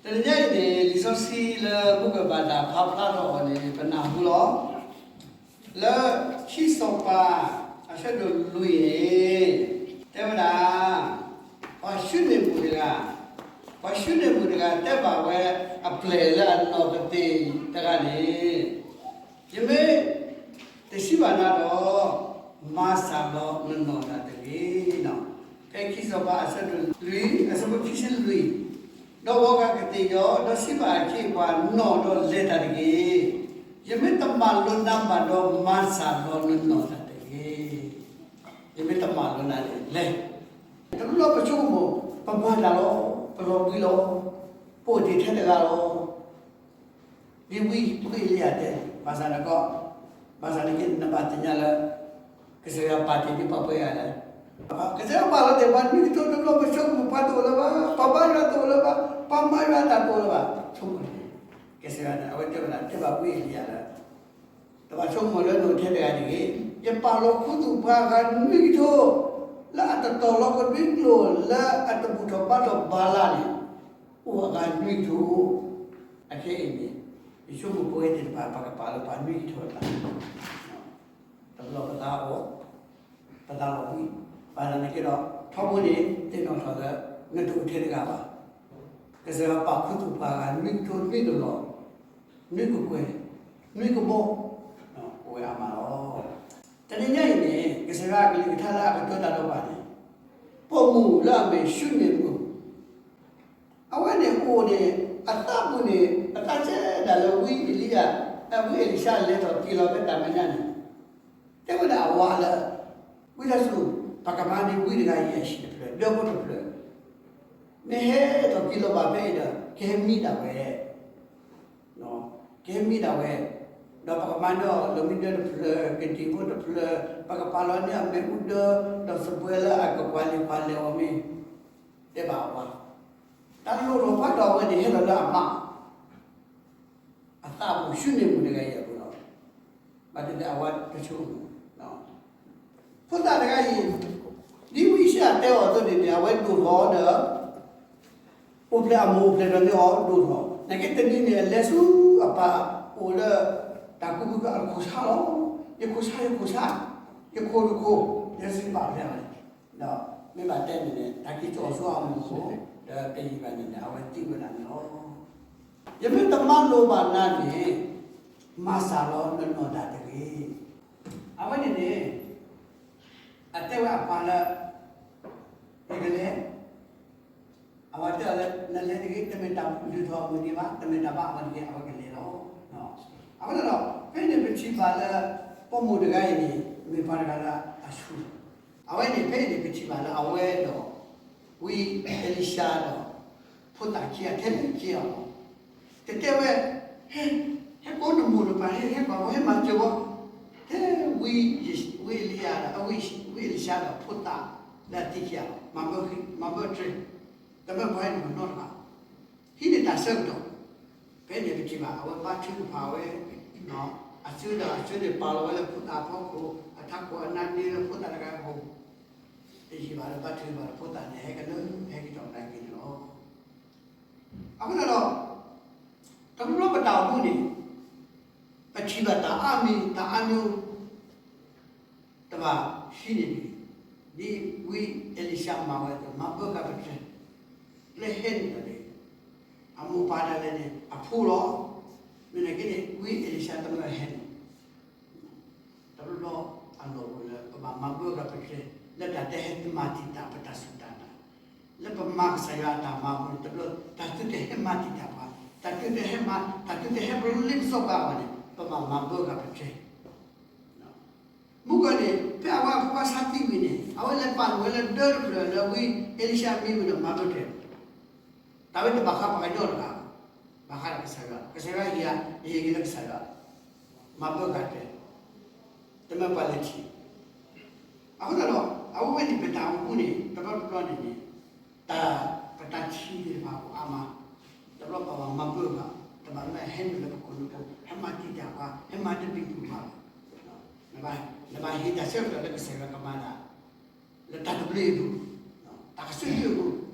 တနံၤညါအံၤန့ၣ် လံာ်စီဆှံလၢမုၢ်ကဘၣ်တၢ်ဖးဖျါထီၣ်အီၤန့ၣ် ပနၢ်ဟူလီၤ. လၢခံစီၤပၤ အဆၢဒိၣ်လွံၢ်န့ၣ် တဲဝဲဒၣ် ပှၤၡူန့ၣ်မုၣ်တဂၤ, ပှၤၡူန့ၣ်မုၣ်တဂၤတဲဘၣ်ဝဲအပျဲၢ်လၢအနီၢ်ကသ့ၣ်တဂၤန့ၣ်, ယမ့ၢ်တစံးဘၣ်နၤဒီး, မၤစၢ်လီၤနနီၢ်တၢ်တဂ့ၤ. ဖဲခံစီၤပၤအဆၢဒိၣ်လွံၢ် အဆၢဖိခံဆံလွံၢ်, ဒီးဝီၤဂၤကသ့ၣ်ယီၤ, ဒီးစံးဘၣ်အခံ ပှၤနီၢ်ဒီးလဲၤတၢ်တဂ့ၤ. ယမ့ၢ်တမၤလိာ်နၤဘၣ်ဒီး မၤစၢ်လီၤနနီၢ်တၢ်တဂ့ၤ. ယမ့ၢ်တမၤလိာ်နၤန့ၣ်လဲၤ. တဘျီပဆိကမိၣ် ပမၤတၢ်လီၤ, ပလီၤဘှံးလီၤ, ပအိၣ်တ့ၢ်ထဲတဂၤလီၤ. ဒ်ဝံအ့လံယၤတဲ, ဘၣ်ဆၣ်နကီ, ဘၣ်ဆၣ်နက့ နဘၣ်သ့ၣ်ညါလၢ ကစၢ်ယွၤပာ်တ့ၢ်ဒ်ပှၤပှဲၤဂၤလဲၣ်. ကစၢ်ယွၤပာ်လီၤတ့ၢ်ပှၤနွံကထိတဘျီ ပဆိကမိၣ်ပှၤတအိၣ်လၢၤဘၣ်, ပှၤဘါယွၤတအိၣ်လၢၤဘၣ်, ပှၤမၤယွၤတၢ်တအိၣ်လၢၤဘၣ်, ဆိကမိၣ်န့ၣ်, ကစၢ်ယွၤန့ၣ် အဝဲတဲဝဲဒၣ် တဲဘၣ်ဝံအ့လံယၤလၢ တဘၣ်ဆိကမိၣ်လၢနအိၣ်ထဲတဂၤတဂ့ၤ, ယပာ်လီၤခူသူၣ်ပှၤဂၤနွံကထိ လၢအတတီၤလီၤကဒွံကျိာ်လၢအတဘူၣ်ထီၣ်ဘါထီၣ်ဘၤလးန့ၣ်, အိၣ်အဂၤနွံကထိ. အခဲအံၤန့ၣ် ယဆိကမိၣ်ပဝဲသ့ၣ်တဖၣ် ပကပာ်လီၤပှၤနွံကထိအသး တဘျီပသးအိၣ်, ပသးလီၤဘှံး, ဘၣ်ဆၣ်သနာ်က့ဒီး ထီဘိန့ၣ် သ့ၣ်နီၣ်ထီၣ်လၢ နတအိၣ်ထဲတဂၤဘၣ်. ကစၢ်ယွၤပာ်ခူသူၣ်ပှၤဂၤနွံကထိနွံကလီၤ, နွံကကွဲၢ်, နွံကဘီ, အိၣ်ဝဲအါမးလီၤ. တနံၤညါအံၤန့ၣ် ကစၢ်ယွၤအကလုၢ်ကထါလၢအကတိၤတၢ်ဒီးပှၤန့ၣ်, ပိာ်မုၣ်လၢအမ့ၢ်ၡူန့ၣ်မုၣ် အဝဲန့ၣ်အိၣ်န့ၣ် အသးပူၤန့ၣ် အသးဆဲးဒၣ်လၢဝံအ့လံယၤ, ဝံအ့လံၡါလဲၤထီၣ်က့ၤလီၤဖဲတၢ်မဲာ်ညါန့ၣ်, တဲဝဲဒၣ်အဝၤလၢ ဝံသးစူၤ, ပကမၤန့ၢ်ဝံတဂၤအံၤအဟံၣ်တဖျၢၣ်, ဒၢဖိတဖျၢၣ်, မ့ၢ်ဟဲထီၣ်က့ၤလီၤဘၣ်ဖဲအံၤဒီး ကဟဲမံဒၣ်ဝဲ ကဟဲမံဒၣ်ဝဲ, ဒီးပကမၤန့ၢ်အီၤလီမံဒၢတဖျၢၣ်, ကဒံၣ်ဖိတဖျၢၣ်, ပကပာ်လီၤန့ၢ်အီၤမ့ၣ်အူဒၢ, ဒီးစပွဲလၢအကကွၢ်လံာ်ကွၢ်လဲၤအီၤမ့ၢ်, တဲဘၣ်အဝၤ, တၢ်လိၣ်ထီၣ်ပှၤတီၢ်ဝဲန့ၣ် ဟဲလီၤလၢအမါ အသးပူၤ ၡူန့ၣ်မုၣ်တဂၤအံၤအပူၤလီၤ. ဘၣ်သ့ၣ်သ့ၣ်အဝဲတဆိကမိၣ်, ဖိသၣ်တဂၤအံၤ, ဒ်ဝံယၡါယၤတဲအီၤအသိးန့ၣ်န့ၣ် အဝဲဒိၣ်ထီၣ်ဒီး အိၣ်ဖျဲၣ်အမိၢ်အိၣ်ဖျဲၣ်ဒီးန့ၣ်အီၤဒိၣ်ထီၣ်, နာ်က့တနံၤန့ၣ် အလဲၤဆူအပၢ်အိၣ်လၢ တၢ်ကူၣ်ဘုခီၣ် အခိၣ်ဆါလီၤ. ယခိၣ်ဆါ ယခိၣ်ဆါ, ယခိၣ်တခိၣ်, လဲၤဆူပၢ်ဖျဲၣ်လီၤန့ၣ်, ဒီးမ့ၢ်ဘၣ်တဲန့ၣ်န့ၣ် တၢ်က့ၤကၠီၣ်ဆိအမိၢ်အဃိ, ဒီးတယံာ်ဘၣ်န့ၣ်န့ၣ် အဝဲသံဝဲဒၣ်န့ၣ်လီၤ. ယမ့ၢ်တမၤလိာ်ဘၣ်နၤန့ၣ် မၤစၢ်လီၤနနီၢ်တၢ်တဂ့ၤ. အဝဲန့ၣ်န့ၣ် အတဲဝဲအပၢ်လၢ ယကလဲၤ, အဝဲတဲအီၤလၢ နလဲၤတဂ့ၤ, တမ့ၢ်တၢ်လုၢ်ထီၣ်အမုၢ်န့ၣ်ဘၣ်, တမ့ၢ်တၢ်ဘၣ်အဝဲတဂ့ၤ, အဝဲကလဲၤလီၤ. အဃိသတးဒီး ဖဲန့ၣ်ပထံၣ်ဘၣ်လၢ ပိာ်မုၣ်တဂၤအံၤန့ၣ် မ့ၢ်ပှၤတဂၤလၢအဆူၣ်, အဝဲန့ၣ်ဖဲအံၤန့ၣ် ပထံၣ်ဘၣ်လၢအဝဲဒီး ဝံအ့လံၡါဒီး ဖိသၣ်ခံဂၤထဲလဲၣ်က့ၤအီၤလီၤ. တတဲဝဲ, ဟဲ, ဟဲကိးနမိၢ်နပၢ် ဟဲ, ဟဲကွၢ်ဝဲ ဟဲမၤစၢၤဝဲ, ထဲဝံ, ဝံအ့လံယၤဒီး ဝံအ့လံၡါဒီးဖိသၣ်လၢအသံခံဂၤလီၤ. မၤဘၢ, မၤဘၢတြဲၤ, တမ့ၢ်ပှၤဟဲနုာ်နီတဂၤ, ဟံးန့ၢ်တၢ်ဆၢကတီၢ်, ဖဲန့ၣ်ပထံၣ်ဘၣ် အဝဲဘါထုကဖၣ်ဝဲ, အစုဒီးအစုန့ၣ်ပာ်လီၤဝဲလၢဖိသၣ်အဖီခိၣ်, အထးခိၣ်အနါန့ၢ်လၢဖိသၣ်တဂၤအပူၤ, တယံာ်ဘၣ်လၢဘါထုကဖၣ်ဒီးဖိသၣ်န့ၣ် ဟဲကလၢ ဟဲက့ၤထီၣ်ကဒါက့ၤန့ၣ်လီၤ. အဃိသတးဒီး တဘျီဘျီပတၢ်အိၣ်မူန့ၣ် ပထံၣ်ဘၣ်တၢ်အါမံၤ တၢ်အါမံၤ တဘၣ်ဟံးန့ၢ်တဂ့ၤ, ဒ်ဝံအ့လံၡါမၤဝဲအသိး မၤဘၢဂၤပတြဲၤ, လၢဟဲနုာ်လီၤတဂ့ၤ. အမိၢ်ပၢ်ဒၣ်လဲာ်န့ၣ် အဖိလီၤ. မ့ၢ်နာ်က့န့ၣ် ဝံအ့လံၡါတမ့ၢ်ဟဲနုာ် တဘျီဘျီအလီၢ်အိၣ်လၢ ပဘၣ်မၤဘၢဂၤပတြဲၤ လၢတၢ်တဟဲမၤတံာ်တာ်ပတၢ်စူၢ်တၢ်နာ်, လၢပမၤကစၢ်ယွၤအတၢ်မၤအပူၤန့ၣ် တဘျီ တၢ်သုတဟဲမၤတံာ်တာ်ပှၤ, တၢ်သုတဟဲမၤ, တၢ်သုတဟဲပလ့ပစီပှၤအဂီၢ်န့ၣ် ပဘၣ်မၤဘၢဂၤပတြဲၤ. မုၢ်ကီၢ်န့ၣ် ဖဲအဝဲအဖိခွါဆါသံဝံၤန့ၣ် အဝဲလဲၤပာ်လီၤဝဲလၢဒၢတဖျၢၣ်လၢဝံအ့လံၡါမံဝံၤဒီးမၤဘၢတြဲၤ တၢ်ဝဲတဘၣ်ဃးပှၤကညီတဂၤ, ဘၣ်ဃးဒီးကစၢ်ယွၤ, ကစၢ်ယွၤဟ့ၣ်ယၤ, ယဟ့ၣ်ဂံၢ်လၢကစၢ်ယွၤ, မၤဘၢဂၤတြဲၤ, တမ့ၢ်ပှၤလဲၤထံၣ်. အဃိသတးဒီး အဝဲဝဲန့ၣ်ပတၢ်အိၣ်မူန့ၣ် တဘျီတဘျီန့ၣ်န့ၣ် တၢ်, ပတၢ်ထံၣ်သ့ၣ်တဖၣ်အိၣ်အါမး, တဘျီပဘၣ်မၤဘၢဂၤ, တဘၣ်လၢအဟဲနုာ်လၢပခိၣ်နူာ်ပူၤ, ဟဲမၤတံာ်တာ်ပှၤ, ဟဲမၤတဘံၣ်ပူၤဘၣ်, နဘၣ်ဟ့ၣ်တၢ်ဆၢကတီၢ်လၢကစၢ်ယွၤကမၤတၢ် လၢတၢ်သဘျ့အပူၤ, တၢ်ကစၢၢ်ကလိအပူ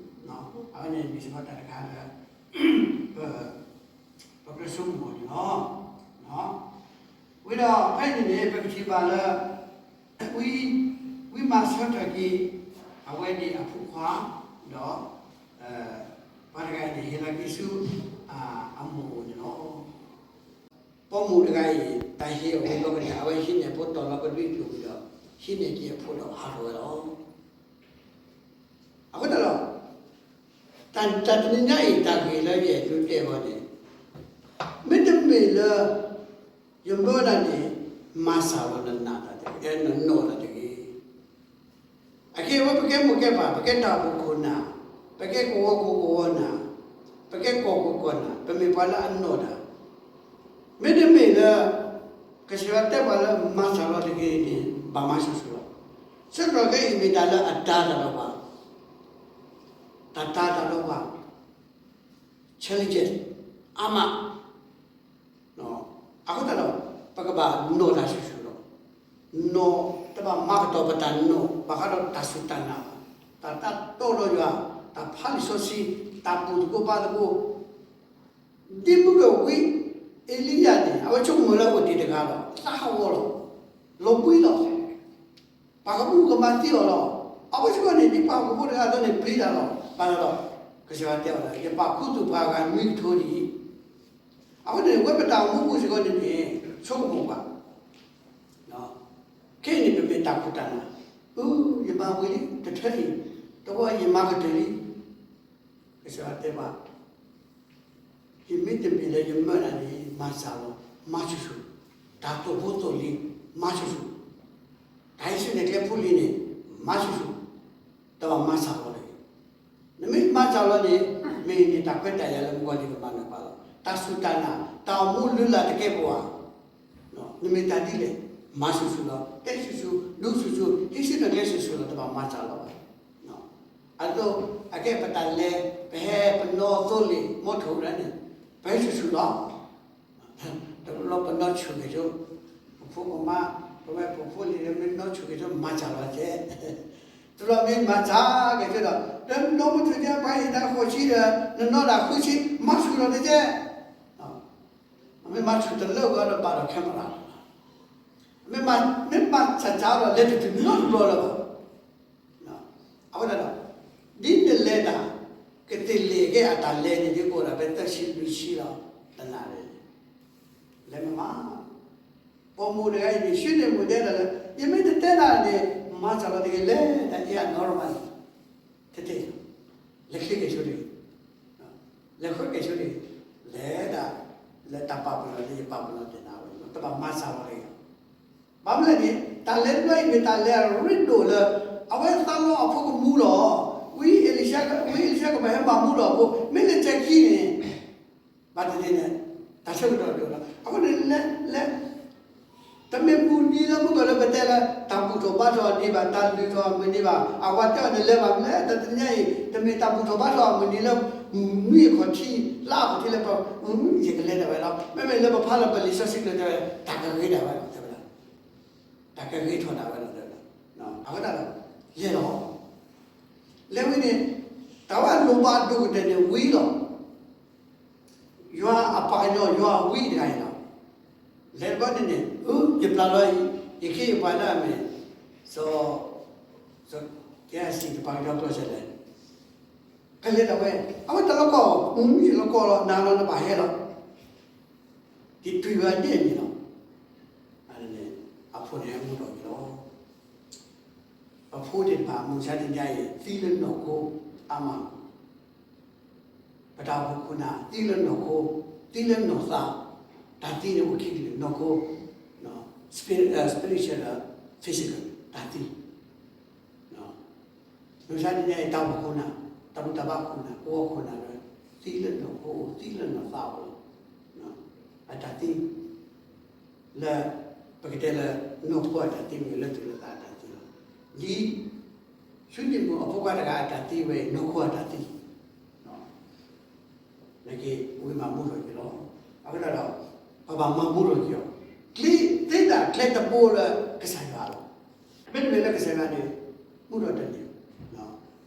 ၤ, အဝဲန့ၣ်မ့ၢ်စ့ၢ်ကီးတၢ်တခါလၢ ပကြၢးဆိကမိၣ်န့ၣ်လီၤ. ဝံၤဒီးဖဲအံၤန့ၣ်န့ၣ် ပကထံၣ်ဘၣ်လၢ ဝံ ဝံမၤဆၢထၢၣ်က့ၤ အဝဲန့ၣ်အဖိခွါ ဒီး ပှၤတဂၤအံၤန့ၣ် ဟ့ၣ်လီၤက့ၤဆူ အမိၢ်အအိၣ်န့ၣ်လီၤ. ပိာ်မုၣ်တဂၤအံၤ တၢ်ဟ့ၣ်အီၤဝံၤလီၤကဒီး အဝဲဟံးန့ၢ်ဖိတီၤလီၤကဒွံကျိာ်ဝံၤဒီး ဟံးန့ၢ်က့ၤအဖိဒီးဟးထီၣ်ဝဲလီၤ. အဃိသတးဒီး တၢ် တၢ်တနံၤညါအံၤ တၢ်ဂ့ၢ်လၢယအဲၣ်ဒိးတဲအီၤန့ၣ် မ့တမ့ၢ်လၢ ယမၢဒၣ်န့ၣ် မၤစၢ်လီၤနနၢ်တၢ်တဂ့ၤ, နနီၢ်တၢ်တဂ့ၤ. အခဲအံၤဝဲပကဲမိၢ်ကဲပၢ်, ပကဲတၢ်အိၣ်ဖှိၣ်ခိၣ်နၢ်, ပကဲကဝီၤခိၣ်ကဝီၤနၢ်, ပကဲကီၢ်ခိၣ်ကီၢ်နၢ်, ပမ့ၢ်ပှၤလၢအနီၢ်တၢ်, မ့တမ့ၢ်လၢ ကစၢ်ယွၤတဲပှၤလၢမၤစၢ်လီၤတဂ့ၤန့ၣ် ဘၣ်မၤဆူၣ်ဆူၣ်လီၤ. ဆၢကတီၢ်ခဲအံၤမ့ၢ်တၢ်လၢအတၤတၢ်ဒီးပှၤ, တၢ်တၤတၢ်ဒီးပှၤ challenges အါမး အဃိသတးဒီး ပကဘၣ်နီၢ်တၢ်ဆူၣ်ဆူၣ်လီၤ. နီၢ် တဘၣ်မၤကတီၢ်ပတၢ်နီၢ် ဘၣ်ဃးဒီးတၢ်စူၢ်တၢ်နာ်, တၢ်တၢ်တီဒီးယွၤ, တၢ်ဖးလံာ်စီဆှံ, တၢ်ဘူၣ်သကိးဘါသကိး, ဒ်မုၢ်ကဝံၤ အ့လံယၤန့ၣ် အဝဲဆိကမိၣ်လၢအအိၣ်တ့ၢ်တဂၤလီၤ. သးဟးဂီၤလီၤ. လီၤဘှံးလီၤ. ပှၤကမူကမၤသံအီၤလီၤ. အဝဲစ့ၢ်ကီးန့ၣ် ဒ်ပှၤဟီၣ်ခိၣ်ဖိတဂၤအသိးန့ၣ် ပျံၤတၢ်လီၤ. ဘၣ်ဆၣ်ဒီး ကစၢ်ယွၤတဲအီၤလၢ ယပာ်ခူသူၣ်ပှၤဂၤနွံကထိဒ်အံၤ. အဃိန့ၣ် ဝဲပတၢ်အိၣ်မူပူၤစ့ၢ်ကီးန့ၣ်န့ၣ် ဆိကမိၣ်ကွၢ် ခဲအံၤန့ၣ် ပမ့ၢ်တၢ်ခိၣ်တၢ်နၢ်, အၢ ယမၤဝံၤလံ တထၢအံၤ, တဝီယမၤကတၢၢ်လံ. ကစၢ်ယွၤတဲဘၣ်, ယမ့တမ့ၢ်လၢယမၢဒၣ်န့ၣ် မၤစၢ်လီၤ, မၤဆူၣ်ဆူၣ်, တၢ်သိၣ်ဖိသိၣ်လံၤ, မၤဆူၣ်ဆူၣ်, တၢ်ဟံးစုနဲၣ်ကျဲဖိလံၤန့ၣ် မၤဆူၣ်ဆူၣ်, တဘၣ်မၤစၢ်လီၤတဂ့ၤ. နမ့ၢ်မၤစၢ်လီၤန့ၣ် မ့ၢ်န့ၣ်တၢ်ခွဲးတၢ်ယာ်လၢမုၣ်ကီၤလံၤကမၤနၢၤပှၤလီၤ. တၢ်စူၢ်တၢ်နာ် တၢ်အိၣ်မူလုၢ်လၢ်တကဲပဝး နမ့ၢ်တၢ်ဒ်လဲၣ်, မၤဆူၣ်ဆူၣ်လီၤ, တဲဆူၣ်ဆူၣ်, ဒိဆူၣ်ဆူၣ်, ဟံးစုနဲၣ်ကျဲဆူၣ်ဆူၣ်လီၤ, တဘၣ်မၤစၢ်လီၤဘၣ်. အသိး အကဲပတၢ်လဲၤ ပဟဲပနီၣ်သိလ့ၣ် မီထိၣ်ဒၣ်န့ၣ် ပဟဲဆူၣ်ဆူၣ်လီၤ. တဘျီပနီၣ်ဆူၣ်က့ၤဆိ, ပဖိပမါ, ပဝဲပဖိလံၤမ့ၢ်နီၣ်ဆူၣ်က့ၤဆိ မၤစၢ်လီၤကဲ. တဘျီမ့ၢ်မၤစၢ်က့ၤဆိဒီး ဒီးနီၣ်မုၢ်ထူၣ်ကဲပှၤဟ့ၣ်နၤဃိးဆံဒီး နနီၣ်ဒၣ်ဃုဆံ မၤဆူၣ်လီၤတကဲ. မ့ၢ်မၤဆူၣ်တလၢာ်ဝဲဒီးဘၣ်ဒီး camera လီၤ. မ့ၢ်မၤ မ့ၢ်မၤစၢ်စၢ်ဒီး လဲၤတတုၤနီတဘျီလၢၤဘၣ်. အဃိသတးဒီး ဒ်နလဲၤတၢ် ကသ့ၣ်လဲၤကဲအတၢ်လဲၤန့ၣ် ဒ်ကအိၣ်ဒၣ်ဖဲသၢဆံလွံၢ်ဆံလီၤ တနၤန့ၣ် လဲၤမမၤ ပိာ်မုၣ်တဂၤအံၤန့ၣ် ဆူန့ၣ်မုၢ်ဒဲဒၣ်လၢ ယမ့ၢ်တတဲနၤန့ၣ် မၤစၢ်လီၤတဂ့ၤ လဲၤတၢ်အ့ၣ်အနီၢ်မးန့ၣ် ထဲထဲ လဲၤချ့က့ၤဆိတဂ့ၤ, လဲၤဃုက့ၤဆိတဂ့ၤ, လဲၤဒၣ် လၢတၢ်ပာ်ပနီၣ်လၢယပာ်ပနီၣ်တ့ၢ်နၤဝဲ တဘၣ်မၤစၢ်လီၤတဂ့ၤ. ဘၣ်မနုၤလဲၣ်န့ၣ် တၢ်လဲၤတဘျီအံၤမ့ၢ်တၢ်လဲၤအရ့ဒိၣ်လၢ အဝဲသးလီအဖိကမူလီၤ. ဝံအ့လံၤၡါ ဝံအ့လံၤၡါကဘၣ်ဟဲမၤမူလီၤအဖိ မ့ၢ်လၢတၢ်ခံန့ၣ် ဘၣ်တသ့ၣ်ညါ တၢ်ဆၢကတီၢ်ဒိၣ်လီၤ. အဃိန့ၣ်လဲၤ လဲၤ တမ့ၢ်မုၢ်နံၤလၢမုၢ်ကီၢ်လၢပတဲလၢ တၢ်ဘူၣ်ထီၣ်ဘါထီၣ်အမုၢ်နံၤဘၣ်, တၢ်လုၢ်ထီၣ်အမုၢ်နံၤဘၣ်. အဝဲတဲအီၤန့ၣ်လဲၤဘၣ်မနုၤလဲၣ် တနံၤညါအံၤ တမ့ၢ်တၢ်ဘူၣ်ထီၣ်ဘါထီၣ်အမုၢ်နံၤလၢ နွံအခီၣ်ထံး လါအခီၣ်ထံးလၢပ ယကလဲၤဒၣ်ဝဲလီၤ. မ့မ့ၢ်လၢပဖးလီၤပလံာ်စီဆှံကျိၤတဲဝဲ တၢ်ကဂ့ၤဒၣ်ဝဲလီၤ တဲဝဲဒၣ်. တၢ်ကဂ့ၤထီၣ်ဒၣ်ဝဲလီၤ တဲဝဲဒၣ်. အဃိသတးဒီး လဲၤလီၤ. လဲၤဝံၤန့ၣ် တၢ်ဝဲအလိၣ်ဘၣ်အဒိၣ်ကတၢၢ်န့ၣ်ဝံၤလီၤ. ယွၤအပှၤကညီ ယွၤအဝံတဂၤအံၤလီၤ. လဲၤတဘျီန့ၣ်န့ၣ် အၢ ယပျၢ်လီၤအံၤ ယခ့ယပှၤလၢအမ့ၢ် စီၤ စီၤ ကဲစံး တပှၤကညီကျိာ်စဲလဲၣ် ကလဲၤဒၣ်ဝဲ အဝဲတၢ်လီၤကီၢ် မုၢ်ယလီၤကီၢ်လီၤ နၤလီၤနဘၣ်ဟဲလီၤ. ဒ်တုၤဝဲဒၣ်န့ၣ်လီၤ. အန့ၣ် အဖိန့ၣ်ဟဲမူထီၣ်က့ၤလီၤ. ပဖိသ့ၣ်တဖၣ်မုၢ်ဆါတနံၤအံၤ သံလၢနီၢ်ခိ အါမး ပတၢ်အိၣ်ဖှိၣ်ခိၣ်နၢ် သံလၢနီၢ်ခိ သံလၢနီၢ်သး, တၢ်သံန့ၣ်အိၣ်ခံကလုာ် နီၢ်ခိ spirit, spiritual, physical တၢ်သံ မုၢ်ဆါတနံၤအံၤ တၢ်အိၣ်ဖှိၣ်ခိၣ်နၢ် တၢ်ဘူၣ်တၢ်ဘါခိၣ်နၢ် ကဝီၤခိၣ်နၢ်လၢ သံလၢနီၢ်ခိ သံလၢနီၢ်သးလီၤ. အတၢ်သံ လၢ ပကတဲလၢ နီၢ်ခိအတၢ်သံမ့ၢ်လၢသူၣ်လၢသးအတၢ်သံလီၤ. ဒ် ဆူန့ၣ်မုၢ်အဖိခွါတဂၤအတၢ်သံဝဲ နီၢ်ခိအတၢ်သံ နာ်က့ ဝံမၤမူထီၣ်က့ၤလီၤ. အဃိသတးဒီး ပဘၣ်မၤမူထီၣ်က့ၤအီၤ ကျဲသ့ဒၣ်ကျဲတဘိလၢကစၢ်ယွၤလီၤ. မ့တမ့ၢ်လၢကစၢ်ယွၤန့ၣ် မူထီၣ်တန့ၢ်.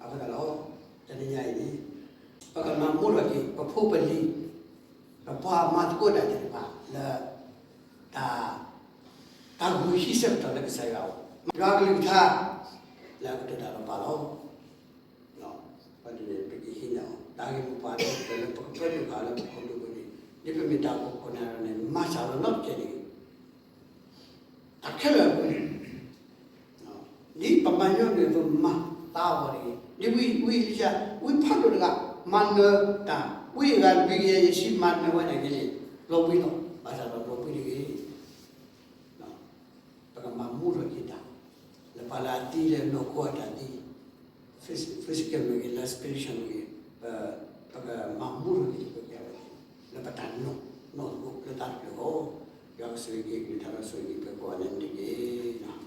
အဃိသတးဒီး တနံၤညါအံၤန့ၣ် ပကမၤမူထီၣ်က့ၤ ပဖိပလံၤ ပပှၤမၤသကိးတၢ်သ့ၣ်တဖၣ်လၢ တၢ် တၢ်ဂုာ်ဟံးဆၢကတီၢ်လၢကစၢ်ယွၤအအိၣ်, ယွၤကလုၢ်ကထါ လၢအကတၢၢ်တၢ်လီၤပာ်လီၤ. ပကဟံးန့ၢ်အီၤ တၢ်ဂ့ၢ်မိၢ်ပှၢ်လၢ လၢပကပၢဒိၣ်ဖးလၢပခိၣ်ဒိၣ်ပူၤန့ၣ် ဒ်ပမ့ၢ်တၢ်အိၣ်ဖှိၣ်ခိၣ်နၢ်န့ၣ် မၤစၢ်လီၤနီတကဲန့ၣ် တၢ်ခဲလၢာ်အပူၤန့ၣ် ဒ်ပမၤညီနုၢ်အသိးမၤသးအဂီၢ်တဂ့ၤ, ဒ်ဝံအ့လံယၤ ဝံဖးဒိၣ်တဂၤ မၤနၢၤတၢ် ဝံအဂၤလွံၢ်ကယၤယဲၢ်ဆံမၤနၢၤဝဲဒၣ်ကဲန့ၣ် လီၤဘှံးလီၤ. ဘၣ်ဆၣ်ဒီးလီၤဘှံးတဂ့ၤ ပကမၤမူထီၣ်က့ၤတၢ် လၢပှၤလၢအသံလၢနီၢ်ခိအတၢ်သံ physical မ့ၢ်ဂ့ၤ လၢ spiritual မ့ၢ်ဂ့ၤ ပ ပကမၤမူထီၣ်က့ၤတၢ်ဝဲ လၢပတၢ်နီၢ်နီၢ်သကိးလၢတၢ်တဖျၢၣ်ဃီ ယွၤကဆိၣ်ဂ့ၤက့ၤကလုၢ်ကထါဒီးဆိၣ်ဂ့ၤက့ၤပှၤကိးဂၤဒဲးန့ၣ်တက့ၢ်.